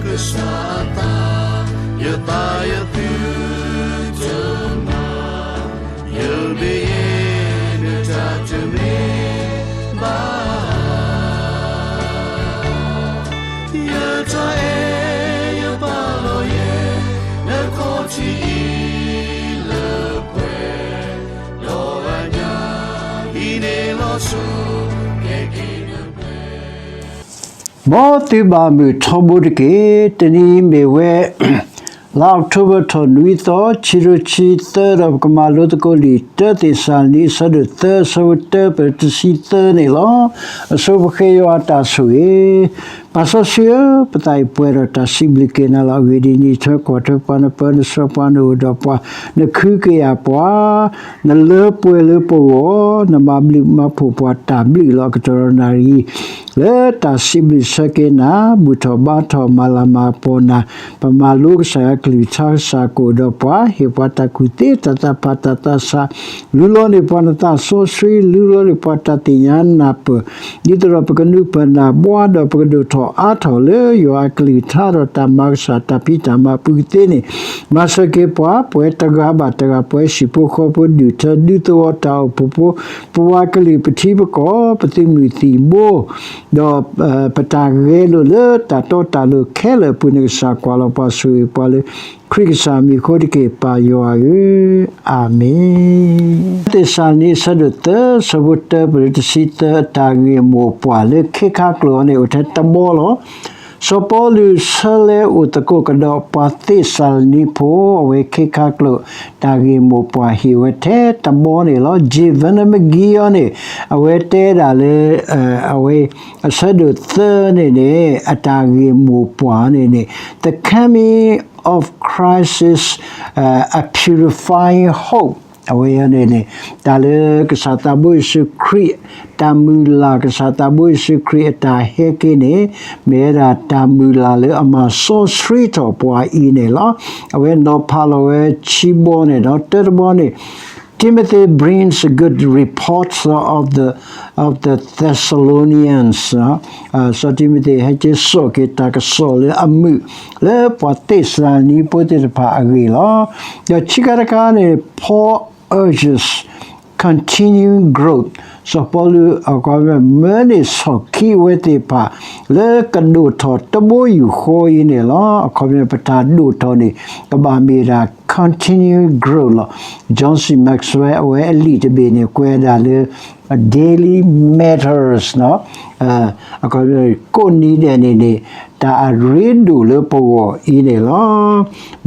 ကစၢ်အသး, ယသးယသုတမၤ, ယမ့ၢ်ယဲနတၢ်တမ့ၢ် ဘၣ်, ယတၢ်အဲၣ်ယပာ်လီၤယဲ နခီၣ်ထံးအံၤလၢပှဲၤ, ဒီးအညၣ်အံၤန့ၣ်လီၤဆီ ကဲက့ၤနပှဲၤ မ်သုဘၣ်မုာ်ထီဘိတက့ၢ်. တနံၤအံၤမ့ၢ်ဝဲ လါအီးကထိဘၢၣ်ထီၣ်နွံသီ, ခံကထိခံဆံသၢ, ဒီးပကမၤလိသကိးလံာ်တၢသ့းစၤလနံ အဆၢဒိၣ်သၢ အဆၢဖိတၢပတဆံသၢန့ၣ်လီၤ. အဆိပဃ့ယွၤအတၢ်ဆိၣ်ဂ့ၤ, ပၢ်စီဆှံဧၢ, ပသးအံၤပှဲၤဒီးတၢ်စံးဘျုးက့ၤနၤလီၤ. အဂ့ၢ်ဒ်အံၤ, နထၢကွၢ်ထွဲပှၤ, နပၢနဆှၢပှၤ, နအိၣ်ဒီးပှၤ, နခုကယာ်ပှၤ, နလၢပှဲၤလၢပဂီၢ်, နမၤဘျုးမၤဖှိၣ်ပှၤတၢ်ဘျုးလီၤ. အကတီၢ်ဒီးနၣ်ရံၣ် လၢတၢ်စံးဘျုးဆၢက့ၤနၤ, ဘူၣ်ထီၣ်ဘါထီၣ် မၤလၤမၤကပီၤနၤ, ပမၤလိကစၢ်ယွၤကလုၢ်ကထါ, ကစၢ်ကအိၣ်ဒီးပှၤ, ဟ့ၣ်ပှၤတၢ်ကူၣ်သ့, တၢ်သးဖး, တၢ်သးဆး, လူလီၤန့ၢ်ပှၤနသးစီဆှံ, လူလီၤန့ၢ်ပှၤတၢ်သ့ၣ်ညါနၢ်ပၢၢ်, ဒ်သိးဒီးပကနုာ်ပၢၢ်နၢ်ဘှါ, ဒီးပကဒိၣ်ထီၣ်အါထီၣ်လၢယွၤအကလုၢ်ကထါ, ဒီးတၢ်မၤကစၢ်တၢ်ဖံးတၢ်မၤအပူၤကသ့န့ၣ်, မၤစၢၤက့ၤပှၤ, ပဝဲတဂၤဘၣ်တဂၤ, ပဝဲဟံၣ်ဖိဃီဖိ, ဒူၣ်ထၢဒူသဝီ, တၢ်အိၣ်ဖှိၣ်ဖိ, ပဝၤကလုာ်, ပထံပကီၢ်, ပသုးမုၢ်သံၣ်ဘိ, ဒီး ပတၢ်ဂဲၤလိာ်လၢတၢ်တီတၢ်လိၤခဲလၢာ်အပူၤန့ၣ်, ကစၢ်ကွၢ်လီၤပှၤ, ဆိၣ်ဂ့ၤပှၤလၢ ခရံာ်ကစၢ်မံၤအဃိတက့ၢ်, ပၢ်ယွၤဧၢ, အၤမ့ၣ်. သ့းစၤလနံ အဆၢဒိၣ်သၢ, အဆၢဖိတၢပတုၤတဆံသၢ, အတၢ်ဂ့ၢ်မိၢ်ပှၢ်လၢခ့ခါကျိာ်အံၤန့ၣ် အိၣ်ထဲတဘီလီၤ. စီၤပီလူးဆၢလဲၤအိၣ်သကိးကဒီးပှၤသ့းစၤလနံဖိ, အဝဲခ့ခါကျိာ် တၢ်ဂ့ၢ်မိၢ်ပှၢ်ဟ့ၣ်ဝဲထဲတဘီန့ၣ်လီၤ. J Vernon McGee အံၤန့ၣ် အဝဲတဲဒၣ်လၢ အဝဲ အဆၢဒိၣ်သၢန့ၣ်န့ၣ် အတၢ်ဂ့ၢ်မိၢ်ပှၢ်န့ၣ်န့ၣ် The Coming of Christ is a Purifying Hope. အဝဲန့ၣ်န့ၣ် တၢ်လၢကစၢ်သးဘိယ့ၣ်ၡူးခရံာ် တၢ်မုၢ်လၢ်, ကစၢ်သးဘိယ့ၣ်ၡူးခရံာ်အတၢ်ဟဲက့ၤန့ၣ် မ့ၢ်ဝဲဒၣ်တၢ်မုၢ်လၢ်လၢအမၤစီဆှံထီၣ်ပှၤအံၤန့ၣ်လီၤ. အဝဲနီၤဖးလီၤဝဲခံဘီန့ၣ်ဒီး တၢတဘီန့ၣ် Timothy brings a good report of the, of the Thessalonians. စီၤတံၤမသ့း ဟဲက့ၤစိာ်က့ၤတၢ်ကစီၣ်လၢအမုာ် လၢပှၤသ့းစၤလနံဖိသ့ၣ်တဖၣ်အဂ့ၢ်လီၤ. ဒီးခံခါတခါန့ၣ် Paul urges continuing growth. စီၤပီလူး အခီပညီ မၢန့ၢ်ဆီၣ်ခံအဝဲသ့ၣ်တဖၣ် လၢကဒိၣ်ထီၣ်တဘိယူၢ်ဃီအံၤန့ၣ်လီၤ. အခီပညီ ပတၢ်ဒိၣ်ထီၣ်န့ၣ် ကဘၣ်မ့ၢ်ဒၣ် continuing growth လီၤ. John C Maxwell အဝဲအလံာ်တဘ့ၣ်န့ၣ် ကွဲးဒၣ်လၢ daily matters နီၤ အခီပညီ ကိးနံၤဒဲးန့ၣ်န့ၣ် တၢ်အရ့ဒိၣ်လၢပဂီၢ်အံၤန့ၣ်လီၤ.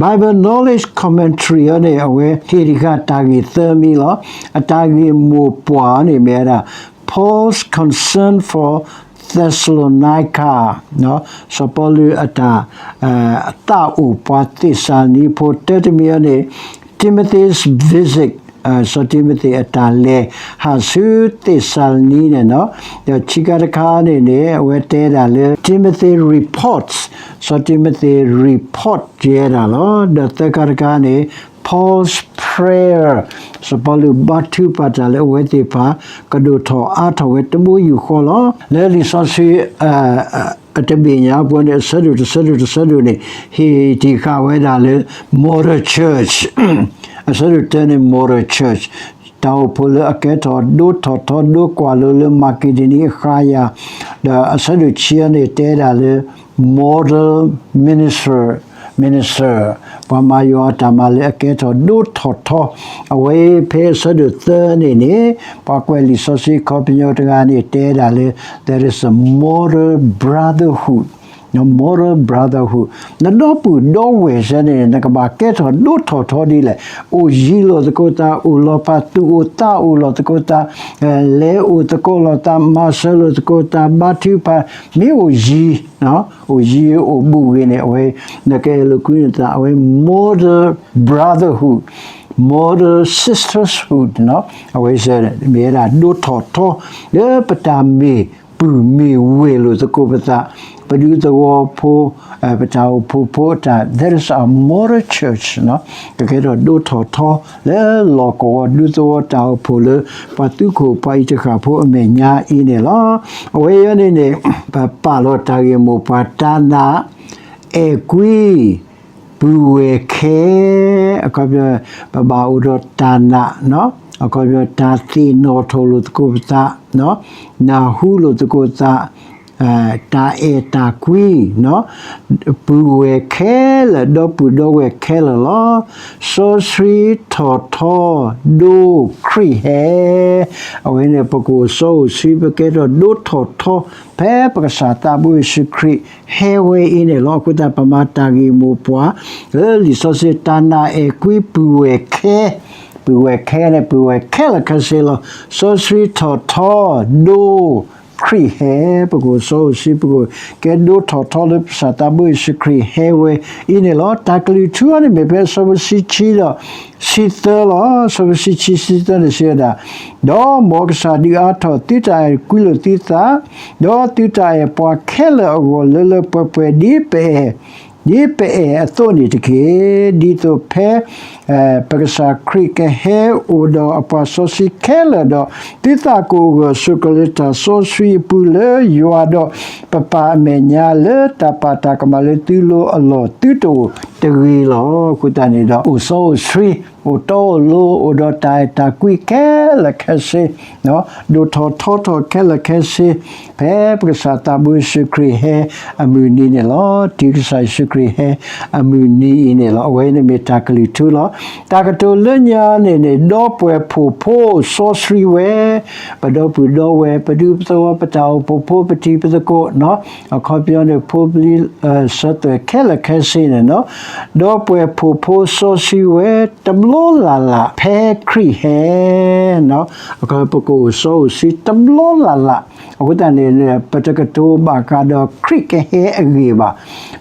Bible Knowledge Commentary အံၤန့ၣ် အဝဲဟ့ၣ်တဃာ်တၢ်ဂ့ၢ်သၢမံၤလီၤ. အတၢ်ဂ့ၢ်မိၢ်ပှၢ်န့ၣ်မ့ၢ်ဝဲဒၣ် Paul's concern for Thessalonica စီၤပီလူးအတၢ် သးအိၣ်ပှၤသ့းစၤလနံဖိ, တၢတမံၤအံၤန့ၣ် Timothy's visit, စီၤတံၤမသ့းအတၢ်လဲၤဟးဆူသ့းစၤလနံန့ၣ်နီၤ, ဒီးခံခါတခါန့ၣ်န့ၣ် အဝဲတဲဒၣ်လၢ Timothy reports, စီၤတံၤမသ့း report ယဲဒၣ်လီၤ. ဒီးသၢခါတခါန့ၣ် Paul's prayer, စီၤပီလူးဘါထုကဖၣ်တၢ်လၢအဝဲသ့ၣ်တဖၣ် ကဒိၣ်ထီၣ်အါထီၣ်ဝဲတဘိယူၢ်ဃီလီၤ. လၢလံာ်စီဆှံ အတဘ့ၣ်ညါအပူၤန့ၣ် အဆၢဒိၣ်တဆၢဒိၣ်တဆၢဒိၣ်န့ၣ် ဟ့ၣ်တ့ၢ်ဃာ်ဝဲဒၣ်လၢ model church, အဆၢဒိၣ်တၢန့ၣ် model church, တၢ်အိၣ်ဖှိၣ်လၢအကဲထီၣ်ဒိထီၣ်ထီ ဒိကွၢ်လိလၢမၤက့ဒိနံအဃါယၤ, ဒီးအဆၢဒိၣ်ခံန့ၣ် တဲဒၣ်လၢ model minister, minister, ပှၤမၤယွၤအတၢ်မၤလၢအကဲထီၣ်ဒိထီၣ်ထီ, အဝဲဖဲအဆၢဒိၣ်သၢန့ၣ်န့ၣ် ပှၤကွဲးလံာ်စီဆှံအခီပညီတဂၤန့ၣ် တဲဒၣ်လၢ there is a model brotherhood, model brotherhood, နဒီပုၢ်ဒီဝဲၢ်စ့ၢ်န့ၣ် နကဘၣ်ကဲထီၣ်ဒိထီၣ်ထီဒ်လဲၣ်, အိၣ်ယံၤလိာ်သကိးသး, အိၣ်လီၤဖး, သူၣ်အိၣ်သးအိၣ်လိာ်သကိးသး, လဲၤအိၣ်သကိးလိာ်သး, မၤစၢၤလိာ်သကိးသး, ဘါထုကဖၣ်, မ့ၢ်အိၣ်ယံၤ အိၣ်ယံၤအိၣ်ဘူးဂ့ၤန့ၣ် အဝဲ နကအဲၣ်လိာ်ကွံနသး, အဝဲ model brotherhood, model sisterhood, အဝဲစ့ၢ် မ့ၢ်ဝဲဒၣ်ဒိထီၣ်ထီ လၢပတၢ်မ့ၢ်ပုၢ်မ့ၢ်ဝဲၢ်လိာ်သကိးပသး, ပဒူသဝီဖိ, ပတၢ်အိၣ်ဖှိၣ်ဖိအတၢ်, that is our model church, ကကဲထီၣ်ဒိထီၣ်ထီ လၢလီၢ်ကဝီၤဒူသဝီတၢ်အိၣ်ဖှိၣ်လၢ ပှၤသူခိၣ်ပှၤအံၤတဃၣ်ဖိအမဲာ်ညါအံၤန့ၣ်လီၤ. အဝဲအံၤန့ၣ်န့ၣ် ပပာ်လီၤတၢ်ဂ့ၢ်မိၢ်ပှၢ်တၢ်နာ် အဲၣ်ကွံ ပုၢ်ဝဲၢ်ခဲ, အခီပညီ ပဘၣ်အိၣ်ဒီးတၢ်နာ်, အခီပညီ တၢ်သ့ၣ်နီၣ်ထီၣ်လိာ်သကိးပသး, နၢ်ဟူလိာ်သကိးသး, တၢ်အဲၣ်တၢ်ကွံ ပုၢ်ဝဲၢ်ခဲလၢာ် ဒီပုၢ်ဒီဝဲၢ်ခဲလၢာ်လီၤ. စီဆှံထီၣ်ထီ ဒိခရံာ်ဟဲ, အဝဲန့ၣ် ပကအိၣ်စီအိၣ်ဆှံ ပကဲထီၣ်ဒိထီၣ်ထီ ဖဲပကစၢ်သးဘိယ့ၣ်ၡူးခရံာ်ဟဲဝဲအံၤန့ၣ်လီၤ. အဃိသတး ပမၤတၢ်ဂ့ၢ်မိၢ်ပှၢ် လၢလံာ်စီဆှံ တၢ်နာ်အဲၣ်ကွံ ပုၢ်ဝဲၢ်ခဲ, ပုၢ်ဝဲၢ်ခဲန့ၣ် ပုၢ်ဝဲၢ်ခဲလၢာ်ခဲဆ့လီၤ. စီဆှံထီၣ်ထီ ဒိခရံာ်ဟဲ, ပကအိၣ်စီအိၣ်ဆှံ ပကအိၣ်ကဲဒိထီၣ်ထီလၢပကစၢ်သးဘိယ့ၣ်ၡူးခရံာ်ဟဲဝဲအံၤန့ၣ်လီၤ. တၢ်ကလုၢ်ထူအံၤန့ၣ် မ့ၢ်ဖဲအဆၢဖိဆံဆံဒီး ဆံသၢလီၤ. အဆၢဖိဆံဆံ ဆံသၢန့ၣ်စံးဝဲဒၣ်, ဒီးမ်ကစၢ်ဒုးအါထီၣ်သုတၢ်အဲၣ်ကွံလိာ်သုသး, ဒီးသုတၢ်အဲၣ်ပှၤခဲလၢာ်အဂီၢ်လၢလၢပှဲၤပှဲၤ ဒ်ပအဲၣ်, ဒ်ပအဲၣ်အသိးန့ၣ်တက့ၢ်. ဒ်သိးဖဲ ပကစၢ်ခရံာ်ကဟဲအိၣ်ဒီးအပှၤစီဆှံခဲလၢာ်ဒီး သုသးကအိၣ်ဂၢၢ်ဆိးကျၢၤလၢတၢ်စီဆှံအပူၤလၢယွၤဒီးပပၢ်အမဲာ်ညါ လၢတၢ်ပာ်တၢ်ကမၣ်လၢသုလိၤအလီၢ်သုတအိၣ်တဂ့ၤလီၤ. အဃိသတးန့ၣ်ဒီး အိၣ်စီအိၣ်ဆှံ အိၣ်တီအိၣ်လိၤ အိၣ်ဒီးတၢ်အဲၣ်တၢ်ကွံခဲလၢာ်ခဲဆ့ ဒိၣ်ထီၣ်ထီထီၣ်ခဲလၢာ်ခဲဆ့ ဖဲပကစၢ်သးဘိယ့ၣ်ၡူးခရံာ်ဟဲအမုၢ်နံၤန့ၣ်လီၤ. တုၤကစၢ်ယ့ၣ်ၡူးခရံာ်ဟဲအမုၢ်နံၤအံၤန့ၣ်လီၤ. အဝဲန့ၣ်မ့ၢ်တၢ်ကလုၢ်ထူလီၤ. တၢ်ကတိၤလၢညါန့ၣ်န့ၣ် ဒီပုၢ်ဝဲၢ်ဖှီၣ်ဖိစီဆှံဝဲ, ပဒီပုၢ်ဒီဝဲၢ် ပဒူပသဝီ ပတၢ်အိၣ်ဖှိၣ်ဖိ ပတံၤပသကိး အခီပညီန့ၣ် ဖိပလံၤ စၢၤသွဲၣ်ခဲလၢာ်ခဲဆ့န့ၣ်လီၤ. ဒီပုၢ်ဝဲၢ်ဖှီၣ်ဖိစီဆှံဝဲ တဘျီလၢ်လၢ် ဖဲခရံာ်ဟဲ ပကအိၣ်စီအိၣ်ဆှံတဘျီလၢ်လၢ်. အဃိသတးန့ၣ် ပတကတိၤဘၣ်ဃးဒီးခရံာ်ကဟဲအဂ့ၢ်ဘၣ်.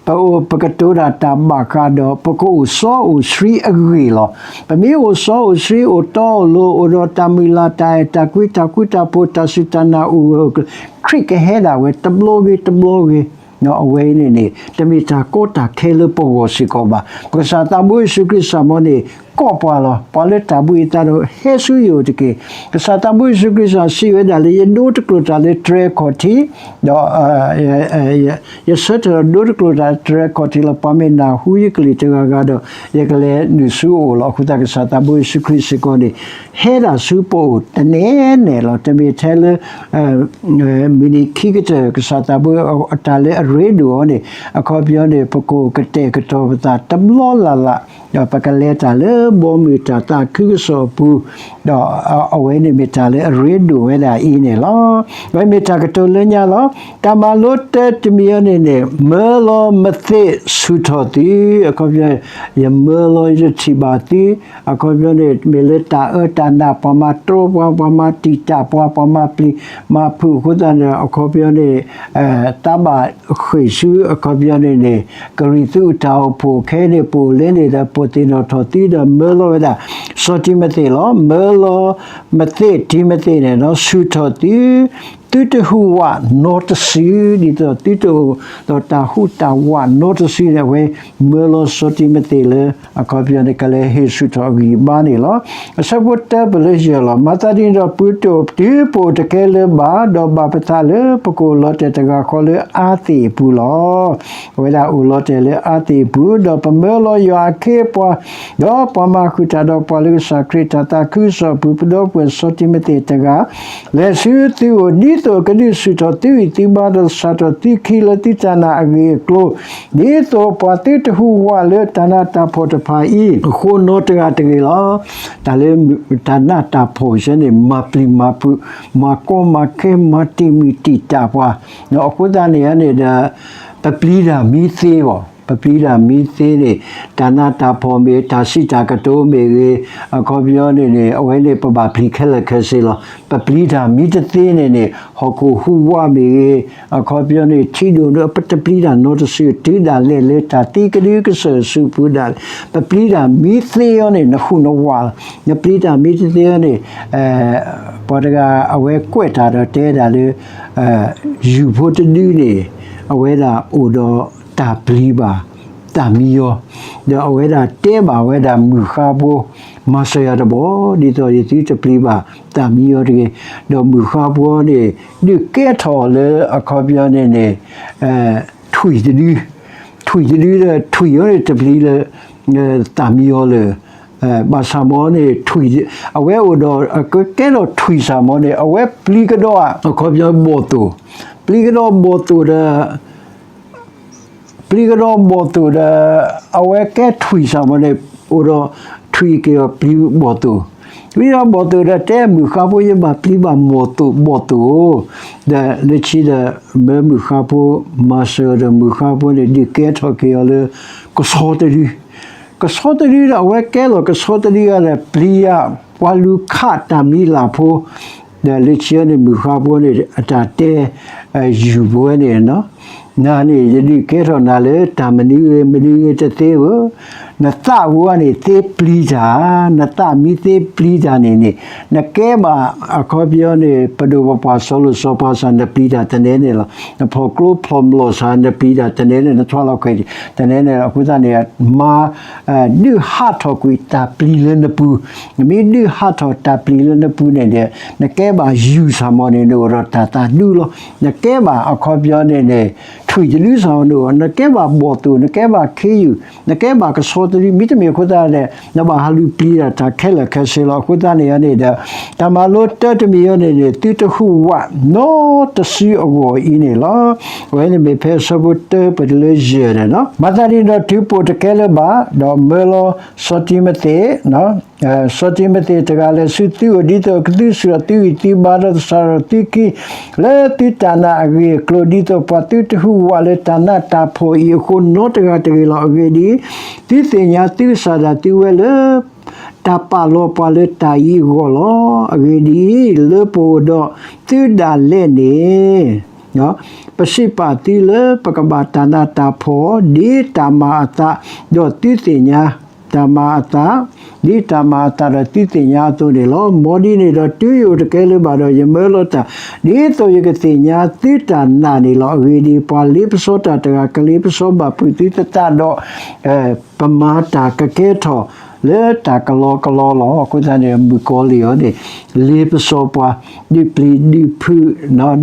ပအိၣ် ပကတိၤဒၣ်တၢ်ဘၣ်ဃးဒီး ပကအိၣ်စီအိၣ်ဆှံအဂ့ၢ်လီၤ. ပမ့ၢ်အိၣ်စီအိၣ်ဆှံ အိၣ်တီအိၣ်လိၤ အိၣ်ဒီးတၢ်မုၢ်လၢ် တၢ်အဲၣ်တၢ်ကွံ တၢ်ဃူတၢ်ဖိး တၢ်စူၢ်တၢ်နာ်အိၣ်ဂၢၢ် ခရံာ်ကဟဲဒၣ်ဝဲတဘျီဂ့ၤတဘျီဂ့ၤ. အဝဲအံၤန့ၣ်န့ၣ် တမ့ၢ်တၢ်ကီတၢ်ခဲလၢပဂီၢ်စ့ၢ်ကီးဘၣ်. ပကစၢ်သးဘိယ့ၣ်ၡူးခရံာ်စ့ၢ်မီၤန့ၣ် ကိးပှၤလီၤ. ပှၤလၢတၢ်ဘှံးအသးဒီး ဟဲဆူယအိၣ်တက့ၢ်. ကစၢ်သးဘိယ့ၣ်ၡူးခရံာ်စံးဝဲဒၣ်လၢ ယဒိတကျိာ်တၢ်လၢတြဲၤခီၣ်ထံး, ဒီး ယဆၢထၢၣ်ဒိတကျိာ်တၢ်လၢတြဲၤခီၣ်ထံးလီၤ. ပှၤမ့ၢ်နၢ်ဟူယကလုၢ်တဂၤဂၤဒီး ယကလဲၤနုာ်ဆူအအိၣ်လီၤ. အဃိသတး ကစၢ်သးဘိယ့ၣ်ၡူးခရံာ်စ့ၢ်ကီးန့ၣ် ဟဲဒၣ်ဆူပအိၣ်တနဲၣ်နဲၣ်လီၤ. တမ့ၢ်ထဲလၢ မုၢ်နံၤခံကတၢၢ် ကစၢ်သးဘိ တၢ်လၢအရ့ဒိၣ်အီၤန့ၣ် အခီပညီန့ၣ် ပကအိၣ်ကတဲာ်ကတီၤပသးတဘျီလၢ်လၢ် ဒီးပကလဲၤတၢ်လၢဘီမုၢ်တၢ်သးခုကစီၣ်အပူၤ, ဒီးအဝဲန့ၣ်မ့ၢ်တၢ်လၢအရ့ဒိၣ်ဝဲဒၣ်အံၤန့ၣ်လီၤ. အဝဲမ့ၢ်တၢ်ကတိၤလၢညါလီၤ. တၢ်မၤလိတၢတမံၤအံၤန့ၣ်န့ၣ် မၢလီၤမသ့ၣ်ဆူၣ်ထီၣ်သု, အခီပညီ ယမၢလီၤယတထံၣ်ဘၣ်သု, အခီပညီန့ၣ် မ့ၢ်လၢတၢ်အၢတၢ်နး ပှၤမၤတြီပှၤ ပှၤမၤတံာ်တာ်ပှၤ ပှၤမၤပျံၤမၤဖုးအဃိသတးန့ၣ် အခီပညီန့ၣ် သးဘၣ်ဃ့ၢ်ဆူ အခီပညီန့ၣ်န့ၣ် ကရံၣ်သူးအတၢ်အိၣ်ဖှိၣ်ခဲအံၤန့ၣ် ပအိၣ်လဲန့ၣ်ဒီး ပသ့ၣ်နီၣ်ထီၣ်သုဒီး မၢလီၤဝဲဒၣ် စီၤတံၤမသ့းလီၤ. မၢလီၤမသ့ၣ်တံၤမသ့းန့ၣ်ဒီး ဆူၣ်ထီၣ်သု သုတဟူးဝးနီတစု ဒ်သိးသုတအိၣ်ဒီးတၢ်ဟူးတၢ်ဝးနီတစုန့ၣ် အဝဲမၢလီၤစီၤတံၤမသ့းလၢ အခီပညီန့ၣ် ကလဲၤဟ့ၣ်ဆူၣ်ထီၣ်အဂံၢ်အဘါန့ၣ်လီၤ. အဆၢဖိတၢပလၢယဲၢ်လီၤ. မၤသးဒ်န့ၣ်ဒီး ပတုၤပအိၣ်တကဲလၢၤဘၣ်, ဒီးဘၣ်ပသးလၢပကအိၣ်လီၤတဲာ်တဂၤဃီလၢအၤသ့းအပူၤလီၤ. အဝဲဒၣ်အိၣ်လီၤတဲာ်လၢအၤသ့းအပူၤ, ဒီးပမၢလီၤယွၤအခ့အပှၤ, ဒီးပှၤမၤဃုာ်တၢ်ဒီးပှၤလၢကစၢ်ခရံာ်တၢ်သးခုကစီၣ်အပူၤ, ပဒီပုၢ်ဝဲၢ်စီၤတံၤမသ့းတဂၤ လဲၤဆူသုအိၣ် ဒ်သိးကဒုးဆူၣ်ထီၣ်သုဂံၢ်သုဘါဒီး စးထီၣ်သုခံလၢသုတၢ်နာ်အဂ့ၢ်အကျိၤ, ဒ်သိးပှၤသုတဟူးဝးလၢတၢ်နးတၢ်ဖှီၣ်တဖၣ်အံၤ အဃိနီတဂၤတဂ့ၤလီၤ. တၢ်လၢတၢ်နးတၢ်ဖှီၣ်စ့ၢ်န့ၣ် မၤပျံၤမၤဖုး မၤကီမၤခဲ မၤတံာ်မုၢ်တံာ်တာ်ပှၤ, အဃိသတးန့ၣ်န့ၣ်ဒီး ပပျံၤတၢ်မံသ့ဘၣ်. ပပျံၤတၢ်မံသ့န့ၣ် တၢ်နးတၢ်ဖှီၣ်မ့ၢ် တၢ်စံးတၢ်ကတိၤမ့ၢ်ဂ့ၤ, အခီပညီန့ၣ်န့ၣ် အဝဲန့ၣ်ပဘၣ်ပျံၤခဲလၢာ်ခဲဆ့လီၤ. ပပျံၤတၢ်မံတသ့န့ၣ်န့ၣ် ဟီၣ်ခိၣ်ဟူးဝးမ့ၢ်ဂ့ၤ, အခီပညီန့ၣ် ထံဒိၣ်န့ၣ် ပတပျံၤတၢ်နီတစု တုၤဒၣ်လဲာ်လၢတၢ်သံကဒုကစၢၢ်ဆူပူၤဒၣ်လဲာ်, ပပျံၤတၢ်မံသ့အီၤန့ၣ် နဟူးနဝးလီၤ. နပျံၤတၢ်မံတသ့အီၤန့ၣ် ပှၤတဂၤအဝဲကွဲးတၢ်ဒီးတဲဒၣ်လၢ ယုၢ်ဖိတဒုန့ၣ် အဝဲဒၣ်အိၣ်ဒီးတၢ်ပျံၤဘၣ်တၢ်မံအီၤ, ဒီးအဝဲဒၣ်တဲဘၣ်ဝဲဒၣ်မုၢ်ဃါဖိ, မၤစၢၤယၤတဘျီ ဒ်သိးယသုတပျံၤဘၣ်တၢ်မံအီၤတဂ့ၤ. ဒီးမုၢ်ဃါဖိန့ၣ် ဒုးကဲထီၣ်လၢအခီပညီန့ၣ်န့ၣ် ထွံၣ်တဒု, ထွံၣ်တဒုဒီး ထွံၣ်အံၤန့ၣ်တပျံၤလၢ သးမံအီၤလၢၤ, ဘၣ်ဆၣ်မ့ၢ်န့ၣ် ထွံၣ် အဝဲအိၣ်ဒီး ကဲထီၣ်ထွံၣ်စ့ၢ်မ့ၢ်န့ၣ် အဝဲပျံၤကဒီးဧါ အခီပညီဘီၣ်သိၣ်, ပျံၤကဒီးဘီၣ်သိၣ်ဒီး ပျံၤကဒီးဘီၣ်သိၣ်ဒီး အဝဲကဲထွံၣ်စ့ၢ်မ့ၢ်န့ၣ် အိၣ်ဒီးထွံၣ်က့ၤအီၤပျံၤဘီၣ်သိၣ်, ပျံၤဒီးဘီၣ်သိၣ်ဒီး တဲမုၢ်ဃါဖိ ယဘၣ်ပျံၤဘၣ်ဘီၣ်သိၣ် ဘီၣ်သိၣ်ဧိၤ, ဒီးလၢခံဒီး မၢမုၢ်ဃါဖိ မၤစၢၤဒီးမုၢ်ဃါဖိန့ၣ် ဒုးကဲထီၣ်က့ၤအီၤလၢ ကဆီတဒု ကဆီတဒုဒီး အဝဲကဲလီၤကဆီတဒုဂၤဒီး ပျံၤယၤ ပှၤလူၤခးတၢ်မံၤလၢ်ဖိ, ဒီးလၢခံန့ၣ် မုၢ်ဃါဖိန့ၣ် အတၢ်တဲ ယူၢ်ပဝဲန့ၣ်, နၤန့ၣ် ယဒုးကဲထီၣ်နၤလၢတၢ်မနုၤဂ့ၤမနုၤဂ့ၤတသ့ဧၢ, နသးဝါန့ၣ်သ့ပျံၤတၢ်, နသးမံသ့ပျံၤတၢ်န့ၣ်န့ၣ် နကဲဘၣ်အခီပညီန့ၣ် ပဒိၣ်ပပှၢ်စီၤလိၤစီၤပၤစ့ၢ် နပျံၤတၢ်တနဲန့ၣ်လီၤ. နဖီၣ်ကျိဖီၣ်မျိာ်စ့ၢ် နပျံၤတၢ်တနဲန့ၣ် နထွါလီၤခွဲးတနဲန့ၣ်လီၤ. အဃိသတးန့ၣ် မၤ ဒုးဟးထီၣ်ကွံာ်တၢ်ပျံၤလၢနပူၤ, နမ့ၢ်ဒုးဟးထီၣ်တၢ်ပျံၤလၢနပူၤန့ၣ်ဒီး နကဲဘၣ်ယူၢ်စ့ၢ်မ့ၢ်န့ၣ် နအိၣ်ဒီးတၢ်သးဒူလီၤ. နကဲဘၣ်အခီပညီန့ၣ်န့ၣ် ထွံၣ်တဒုစ့ၢ်မ့ၢ်န့ၣ် နကဲဘၣ်ဘီၣ်သိၣ် နကဲဘၣ်ခ့ယုၢ် နကဲဘၣ်ကဆီတဒု မ့တမ့ၢ်အဃိသတးဒီး နဘၣ်ဟးလူၤပျံၤတၢ်ခဲလၢာ်ခဲဆ့လီၤ. အဃိသတးန့ၣ်န့ၣ်ဒီး တၢ်မၤလိတၢတမံၤအံၤန့ၣ်န့ၣ် သုတဟူးဝးနီတစုအဂီၢ်အံၤန့ၣ်လီၤ. အဝဲန့ၣ်မ့ၢ်ဖဲအဆၢဖိတၢပတလၢယဲၢ်န့ၣ်လီၤ. မၤသးဒ်န့ၣ်ဒီး တုၤပိာ်တကဲလၢၤဘၣ် ဒီးမၢလီၤစီၤတံၤမသ့း စီၤတံၤမသ့းတဂၤလၢစုသုအိၣ် ဒ်သိးကသုစူၢ်ထီၣ်သုဂံၢ်သုဘါဒီးသဆၣ်ထီၣ်သုခံ လၢသုတၢ်နာ်အဂ့ၢ်အကျိၤ ဒ်သိးပှၤသုတဟူးဝးလၢတၢ်နးတၢ်ဖှီၣ်အံၤအဃိ နီတဂၤတဂ့ၤလီၤ. အဂ့ၢ်ဒ်အံၤ, သုသ့ၣ်ညါသုကစၢ်ဒၣ်သုဝဲလၢ တၢ်ပာ်လီၤပှၤလၢတၢ်အံၤအဂီၢ်လီၤ. အဂ့ၢ်ဒ်အံၤ, လၢပအိၣ်ဒီးသုဒၣ်လဲာ်န့ၣ် ပစံးပာ်သုလၢပကဘၣ်တၢ်နးတၢ်ဖှီၣ် ဒ်တၢ်မၤအသး ဒီးသုသ့ၣ်ညါ တၢ်မၤအသး ဒ်တၢ်မၤအသးဒီးသုသ့ၣ်ညါအသိးန့ၣ်လီၤ. မ်ဒ်န့ၣ်ဒီး တုၤယအိၣ်တကဲလၢၤဘၣ်ဒီး ယမၢလီၤတၢ် ဒ်သိးယကသ့ၣ်ညါသုတၢ်နာ်န့ၣ်လီၤ. အဂ့ၢ်ဒ်အံၤ, ပှၤလ့ပစီတၢ်တဂၤ ကလ့ပစီဘၣ်ဖုးသုသတးဒီး ပမၤတၢ်ကကဲထီၣ်လၢတၢ်ကလီကလီလီၤ. အဃိသတးန့ၣ် မုၣ်ကီၤလံၢ်အံၤန့ၣ် လ့ပစီပှၤ ဒုးပျံၤဒုးဖုး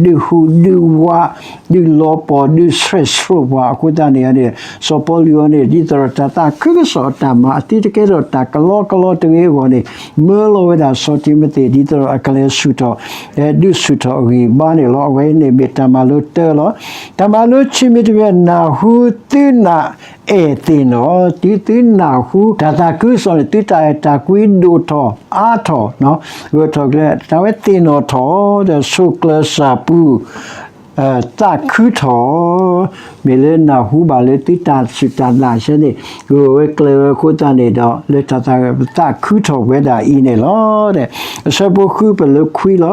ဒုးဟူးဒုးဝး ဒုးလီၤပှီၢ် ဒုးဆှဲးဆှိးပှၤ. အဃိသတးန့ၣ်န့ၣ် စီၤပီလူးအံၤန့ၣ် ဒ်သိးဒီးတၢ်သးခုကစီၣ်အတၢ်မၤ အသုတကဲထီၣ်တၢ်ကလီကလီတဂ့ၤအဂီၢ်န့ၣ် မၢလီၤဝဲဒၣ်စီၤတံၤမသ့း ဒ်သိးဒီးအကလဲၤဆူၣ်ထီၣ် ဒုးဆူၣ်ထီၣ်အဂံၢ်အဘါန့ၣ်လီၤ. အဝဲအံၤန့ၣ်မ့ၢ်တၢ်မၤလိတၢလီၤ. တၢ်မၤလိခံမံၤတမံၤ နၢ်ဟူသုနာ်အဲၣ်သ့ၣ်နီၣ်, တုၤသုနၢ်ဟူတၢ်သးခုကစီၣ်န့ၣ် သုတၢ်အဲၣ်တၢ်ကွံဒိၣ်ထီၣ်အါထီၣ် ဂၢၢ်ထီၣ်ကျဲ တၢ်ဝဲသ့ၣ်နီၣ်ထီၣ် ဒီးဆိၣ်ကျၢၤစၢ်ပူၤ သးခုထီၣ်, မ့ၢ်လၢနၢ်ဟူဘၣ်လၢသုတၢ်စူၢ်တၢ်နာ်ဆၢန့ၣ် ဂၢၢ်ဝဲကျၢၤဝဲအဃိသတးန့ၣ်ဒီး လၢတၢ်သးခုထီၣ်ဝဲဒၣ်အံၤန့ၣ်လီၤ. အဆၢဖိဃုပလၢခွံလီၤ.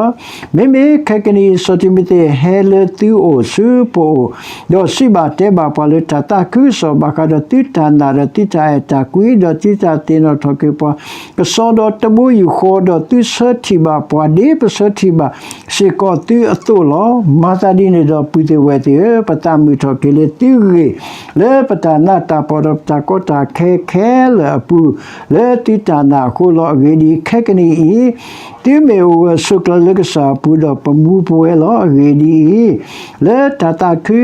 မ့မ့ၢ်ခဲကနံၣ်အံၤ စီၤတံၤမသ့းဟဲလၢသုအိၣ်ဆူပအိၣ်, ဒီးစံးဘၣ်တဲဘၣ်ပှၤလၢတၢ်သးခုကစီၣ် ဘၣ်ဃးဒီးသုတၢ်နာ်ဒီးသုတၢ်အဲၣ်တၢ်ကွံ ဒီးသုတၢ်သ့ၣ်နီၣ်ထီၣ်က့ၤပှၤ ကစီဒီတဘိယူၢ်ဃီ ဒီးသုဆၢထံၣ်ဘၣ်ပှၤ ဒ်ပဆၢထံၣ်ဘၣ်စ့ၢ်ကီးသုအသိးလီၤ. မၤသးဒ်န့ၣ်ဒီး ပုၢ်သ့ၣ်ဝဲၢ်သ့ၣ်ဧၢ, ပသးမုာ်ထီၣ်က့ၤလၢသုဂ့ၢ် လၢပတၢ်နးတၢ်ဖှီၣ်ဒီးပတၢ်ကီတၢ်ခဲခဲလၢာ်အပူၤ လၢသုတၢ်နာ်အဃိလီၤ. အဂ့ၢ်ဒ်အံၤ, ခဲကနံၣ်အံၤ သုမ့ၢ်အိၣ်ဂၢၢ်ဆိၣ်ကျၢၤလၢကစၢ်အပူၤ ဒီးပမူပဝဲလီၤ. အဂ့ၢ်ဒ်အံၤ, လၢတၢ်သးခု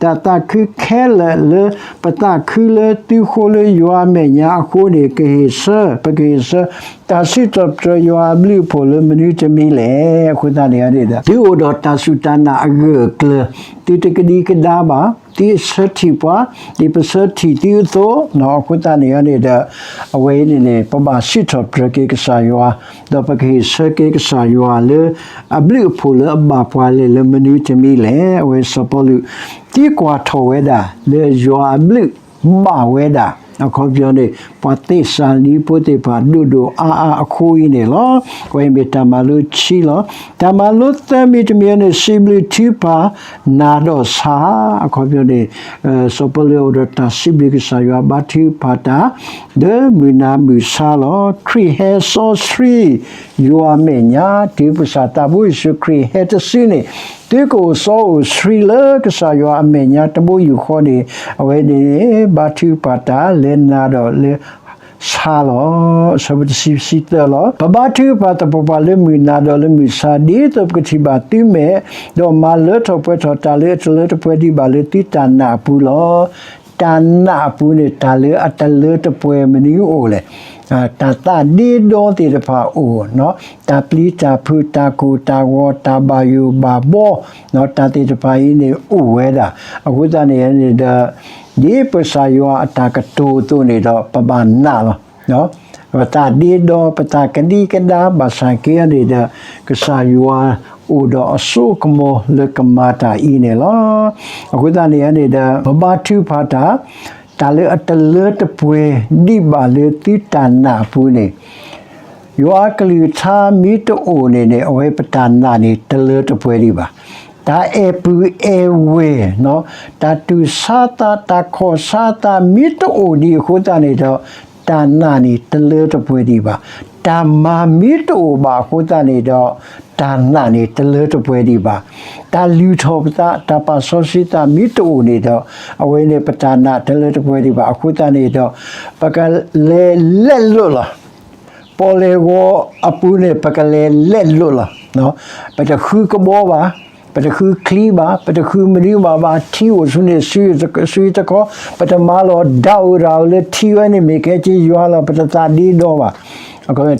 တၢ်သးခုခဲလၢာ်လၢပသးခုလၢသုဃိလၢယွၤအမဲာ်ညါအဃိန့ၣ် ကဟ့ၣ်ဆၢ ပကဟ့ၣ်ဆၢ တၢ်စံးထီၣ်ပတြၢၤယွၤအဘျုးအဖှိၣ်လၢမနုၤတမံၤလဲၣ်. အဃိသတးန့ၣ် သုအိၣ်ဒီးတၢ်စူၢ်တၢ်နာ်အဂၢၢ်အကျၢၤ, သုတကဒံကဒါဘၣ်, သုဆၢထံၣ်ပှၤ, ဒ်ပဆၢထံၣ်သုအသိး, အဃိသတးန့ၣ်န့ၣ်ဒီး အဝဲအံၤန့ၣ်န့ၣ် ပဘၣ်စံးထီၣ်ပတြၢၤက့ၤကစၢ်ယွၤ, ဒီးပကဟ့ၣ်ဆၢက့ၤကစၢ်ယွၤလၢ အဘျုးအဖှိၣ်လၢအဘၣ်ပှၤလဲၣ် လၢမနုၤတမံၤလဲၣ်. အဝဲစီၤပီလူး သံကွၢ်ထီၣ်ဝဲဒၣ် လၢယွၤအဘျုးဘၣ်ဝဲဒၣ် အခီပညီန့ၣ် ပှၤသ့းစၤလနံဖိသ့ၣ်တဖၣ်ဒိၣ်ဒိၣ်အါအါအဃိအံၤန့ၣ်လီၤ. အဝဲအံၤမ့ၢ်တၢ်မၤလိခံလီၤ. တၢ်မၤလိသၢမံၤတမံၤန့ၣ် စံးဘျုးထုကဖၣ် နၤဒီးဆါ, အခီပညီန့ၣ် စီၤပီလူးအိၣ်ဒီးတၢ်စံးဘျုးကစၢ်ယွၤ ဘါထုကဖၣ်တၢ် ဒီးမုၢ်နၤမုၢ်ဆါလီၤ. ခရံာ်ဟဲစီဆှံ ယွၤအမဲာ်ညါ တုၤပကစၢ်သးဘိယ့ၣ်ၡူးခရံာ်ဟဲတစုန့ၣ် သုကအိၣ်စီအိၣ်ဆှံလၢကစၢ်ယွၤအမဲာ်ညါတဘိယူၢ်ဃီန့ၣ် အဝဲန့ၣ် ဘါထုကဖၣ်တၢ်လၢနၤဒီးလၢဆါလီၤ. အဆၢဖိတဆံသၢလီၤ. ပဘါထုကဖၣ်သပှၢ်ပှၢ်လၢမုၢ်နၤဒီးလၢမုၢ်ဆါ ဒ်သိးပကထံၣ်ဘၣ်သုမဲာ်, ဒီးမၤလၢထီၣ်ပှဲၤထီၣ်တၢ်လၢအတလၢတပှဲၤဒံးဘၣ်လၢသုတၢ်နာ်အပူၤလီၤ. တၢ်နာ်အပူၤန့ၣ် တၢ်လၢအတလၢတပှဲၤမနုၤအိၣ်လဲၣ်. တၢ်သးဒ့ဒီသ့ၣ်တဖၣ်အိၣ်, တၢ်ပျံၤတၢ်ဖုး တၢ်ကိၢ်တၢ်ဂီၤ တၢ်ဘၣ်ယိၣ်ဘၣ်ဘီ, တၢ်သ့ၣ်တဖၣ်အံၤန့ၣ်အိၣ်ဝဲဒၣ်. အဃိသတးန့ၣ်န့ၣ်ဒီး ဒ်ပကစၢ်ယွၤအတၢ်ကတိၤအသိးန့ၣ်ဒီး ပဘၣ်နာ်လီၤ. ပသးဒ့ဒီ ပသးကဒံကဒါ ဘၣ်ဆၣ်က့န့ၣ်ဒီး ကစၢ်ယွၤအိၣ်ဒီးအစိအကမီၤလၢကမၤတၢ်အံၤန့ၣ်လီၤ. အဃိသတးန့ၣ်န့ၣ်ဒီး ပဘါထုကဖၣ်တၢ်, တၢ်လၢအတလၢတပှဲၤဒံးဘၣ်လၢသုတၢ်နာ်အပူၤန့ၣ် ယွၤအကလုၢ်ကထါမ့ၢ်တအိၣ်န့ၣ်န့ၣ် အဝဲပတၢ်နာ်န့ၣ် တလၢတပှဲၤဒံးဘၣ်. တၢ်အဲၣ်ပုၢ်အဲၣ်ဝဲၢ်, တၢ်တူၢ်ဆါသး တၢ်ခီၣ်ဆါသး မ့ၢ်တအိၣ်ဒံးအဃိသတးန့ၣ်ဒီး တၢ်နာ်န့ၣ် တလၢတပှဲၤဒံးဘၣ်. တၢ်မၤမ့ၢ်တအိၣ်ဘၣ်အဃိသတးန့ၣ်ဒီး တၢ်နာ်န့ၣ် တလၢတပှဲၤဒံးဘၣ်. တၢ်လုၢ်ထီၣ်ပသး တၢ်ပာ်စီဆှံသးမ့ၢ်တအိၣ်န့ၣ်ဒီး အဝဲန့ၣ် ပတၢ်နာ်တလၢတပှဲၤဒံးဘၣ်. အဃိသတးန့ၣ်ဒီး ပကလဲၤလဲလိာ်လီၤ. ပီၣ်လဲၣ်ဂီၤအပူၤန့ၣ် ပကလဲၤလဲလိာ်လီၤ. ပတဃုကဘီဘၣ်, ပတဃုချံဘၣ်, ပတဃုမနုၤဘၣ်ဘၣ်, ထံအိၣ်ဆူန့ၣ် ဆူတခီ, ပတမၤလီၤ ဒၣ်အိၣ်ရၣ်အိၣ်လၢထံဝဲန့ၣ် မ့ၢ်ခဲက့ယွၤလီၤ. ပတသးဒ့ဒီဘၣ်.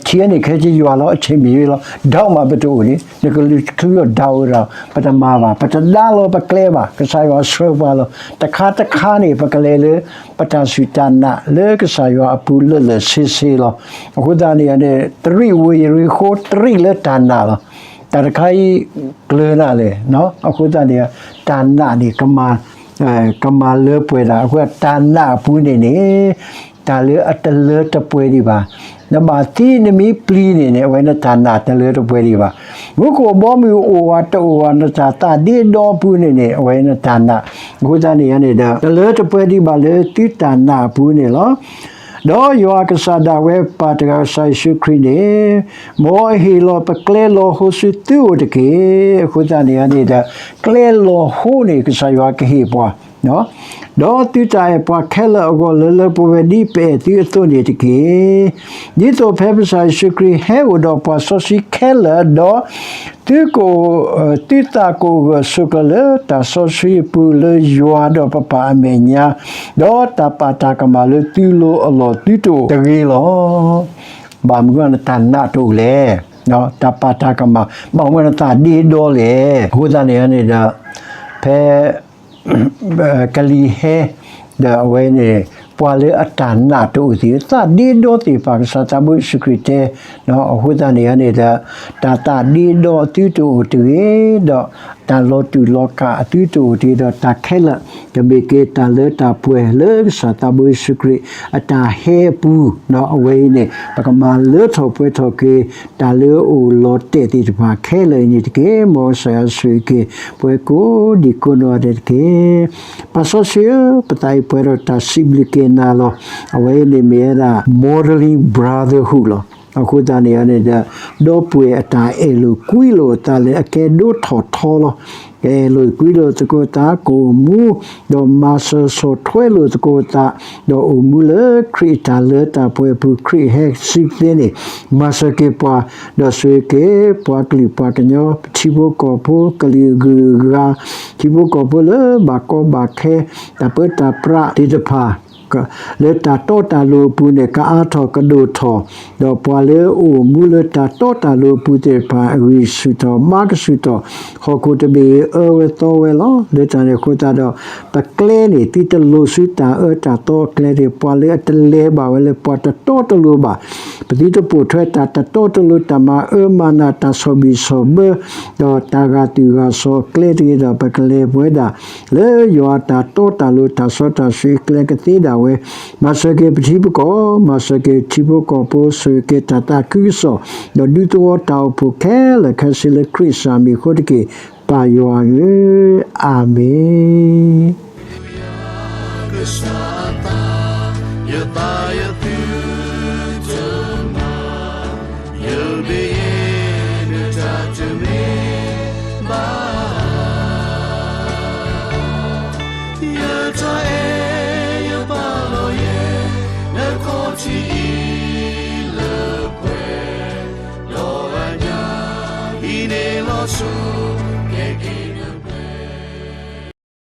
ထံဝဲန့ၣ်ခဲက့ယွၤလီၤ, အဆ့ၣ်မ့ၢ်ဝဲလီၤ. ဒၣ်မးပတအိၣ်န့ၣ် နကလုၢ်ကထူလီၤ ဒၣ်အိၣ်ရၣ်, ပတမၤဘၣ်. ပတဒါလီၤပကျဲဘၣ်. ကစၢ်ယွၤဆှၢပှၤလီၤ. တခါတခါန့ၣ် ပကလဲၤလၢ ပတၢ်စူၢ်တၢ်နာ်လၢကစၢ်ယွၤအပူၤလၢာ်လၢာ်ဆ့ဆ့လီၤ. အဃိသတးန့ၣ်န့ၣ် တရံးဝ့ၢ်ယရံၤဃိ တရံးလၢတၢ်နာ်လီၤ. တၢ်တခါအံၤ ကျၢၤနၤလဲၣ်. အဃိသတးန့ၣ် တၢ်နာ်န့ၣ် ကမၤလၢပှဲၤတၢ်. အဃိတၢ်နာ်အပူၤန့ၣ်န့ၣ် တၢ်လၢအတလၢတပှဲၤဒံးဘၣ်. နဘၣ်သံနမ့ၢ်ပျံၤန့ၣ်န့ၣ် အဝဲနတၢ်နာ်တလၢတပှဲၤဒံးဘၣ်. မူခိၣ်ဘီမုၢ်အိၣ်ဝဲတအိၣ်ဝဲ နတၢ်သးဒ့ဒီအပူၤန့ၣ်န့ၣ် အဝဲနတၢ်နာ်. အဃိသတးန့ၣ်န့ၣ်ဒီး တလၢတပှဲၤဒံးဘၣ်လၢသုတၢ်နာ်အပူၤန့ၣ်လီၤ. ဒီးယွၤအကစၢ်ဒၣ်ဝဲပၢ်တဂၤကစၢ်ယ့ၣ်ၡူးခရံာ်န့ၣ် မ်အဟ့ၣ်လီၤပကျဲလီၤဟိဆူသုအိၣ်တက့ၢ်. အဃိသတးန့ၣ်န့ၣ်ဒီး ကျဲလီၤဟိန့ၣ် ကစၢ်ယွၤကဟ့ၣ်ပှၤ ဒီးသုတၢ်အဲၣ်ပှၤခဲလၢာ်အဂီၢ် လၢလၢပှဲၤပှဲၤဒ်ပအဲၣ်သုအသိးန့ၣ်တက့ၢ်. ဒ်သိးဖဲပကစၢ်ယ့ၣ်ၡူးခရံာ်ဟဲအိၣ်ဒီးပှၤစီဆှံခဲလၢာ်ဒီး သုကအိၣ်, သုသးကအိၣ်ဂၢၢ်ဆိးကျၢၤလၢတၢ်စီဆှံအပူၤ လၢယွၤဒီးပပၢ်အမဲာ်ညါ, ဒီးတၢ်ပာ်တၢ်ကမၣ်လၢသုလိၤအလီၢ်သုတအိၣ်တဂ့ၤလီၤ. ဘၣ်မနုၤနတၢ်နာ်တအိၣ်လဲၣ်. တၢ်ပာ်တၢ်ကမၣ် ဘၣ်မနုၤနသးဒ့ဒီလဲၣ်. အဃိသတးန့ၣ်န့ၣ်ဒီး ဖဲ ကလံၤဟဲ ဒီးအဝဲန့ၣ် ပှၤလၢအတၢ်နာ်တအိၣ်သ့ၣ် သးဒ့ဒီသ့ၣ်တဖၣ် ကစၢ်သးဘိယ့ၣ်ၡူးခရံာ်တဲ, အဃိသတးန့ၣ်န့ၣ်ဒီး တၢ်သးဒ့ဒီအသုတအိၣ်တဂ့ၤ, ဒီးတၢ်လီၤတူာ်လီၤကာ်အသုတအိၣ်တဂ့ၤ, ဒီးတၢ်ခဲလၢာ် ကမ့ၢ်က့ၤတၢ်လၢတၢ်ပှဲၤလၢကစၢ်သးဘိယ့ၣ်ၡူးခရံာ် အတၢ်ဟဲအပူၤ, အဝဲအံၤန့ၣ် ပကမၤလၢထီၣ်ပှဲၤထီၣ်က့ၤ တၢ်လၢအအိၣ်လီၤတဲာ်သ့ၣ်တဖၣ်ခဲလၢာ်အံၤန့ၣ်တက့ၢ်. မ်ကစၢ်ယွၤဆိၣ်ဂ့ၤက့ၤ ပဝဲကိးဒံးကိးနီၢ်ဂၤဒဲးတက့ၢ်. ပၢ်စီဆှံဧၢ, ပသးအံၤပှဲၤဒီးတၢ်စံးဘျုးက့ၤနၤလီၤ. အဝဲအံၤန့ၣ်မ့ၢ်ဝဲဒၣ် modeling brotherhood လီၤ. အဃိသတးန့ၣ်န့ၣ်ဒီး ဒီပုၢ်ဝဲၢ်အတၢ်အဲၣ်လိာ်ကွံလိာ်အသးလၢအကဲဒိၣ်ထီၣ်ထီလီၤ. ကအဲၣ်လိာ်ကွံလိာ်သကိးသး ကအိၣ်မူ ဒီးမၤစၢၤဆီၣ်ထွဲလိာ်သကိးသး, ဒီးအိၣ်မူလၢခရံာ်အတၢ်လၢတၢ်ပှဲၤအပူၤ ခရံာ်ဟဲစံးသ့န့ၣ်, မၤစၢၤက့ၤပှၤ, ဒီးဆိၣ်ဂ့ၤက့ၤပှၤကလုာ်ပှၤကညီ ပထံဖိကီၢ်ဖိ ကလုာ်အဂုၤအဂၤ, ထံဖိကီၢ်ဖိလၢဘၣ်ကီဘၣ်ခဲ တၢ်ပၢတၢ်ပြးသ့ၣ်တဖၣ် လၢတၢ်တီတၢ်လိၤအပူၤန့ၣ် ကအါထီၣ်ကဒိၣ်ထီၣ်, ဒီးပှၤလၢအအိၣ်မူလၢတၢ်တီတၢ်လိၤအပူၤသ့ၣ်တဖၣ် အဂံၢ်ဆူၣ်ထီၣ် မါကဆူၣ်ထီၣ်, ဟီၣ်ခိၣ်တဘ့ၣ်အံၤအၢဝဲသီဝဲလီၤ. လၢတၢ်န့ၣ်အဃိသတးဒီး ပကျဲန့ၣ် သုတလိၤဆူတၢ်အၢတၢ်သီအကျဲတဂ့ၤ, ပှၤလၢအတလဲၤဘၣ်ဝဲလၢပှၤတတီတလိၤဘၣ်, ပသုတပိာ်ထွဲတၢ်တတီတလိၤ တၢ်မၤအၢမၤနး တၢ်ဆီၣ်ဘံၣ်ဆီၣ်ဘၢ ဒီးတၢ်ဂာ်သူၣ်ဂာ်စီၤအကျဲတဂ့ၤဒီး ပကလဲၤပဝဲဒၣ် လၢယွၤအတၢ်တီတၢ်လိၤ တၢ်စီတၢ်ဆှံအကျဲကသ့ဒၣ်ဝဲ, မၤစၢၤက့ၤပထံပကီၢ်, မၤစၢၤက့ၤထံဖိကီၢ်ဖိ, ဆိၣ်ဂ့ၤက့ၤတၢ်သးခုကစီၣ်, ဒီးဒူသဝီတၢ်အိၣ်ဖှိၣ်ခဲလၢာ်ခဲဆ့လၢခရံာ်အမံၤအဃိတက့ၢ်, ပၢ်ယွၤဧၢ, အၤမ့ၣ်.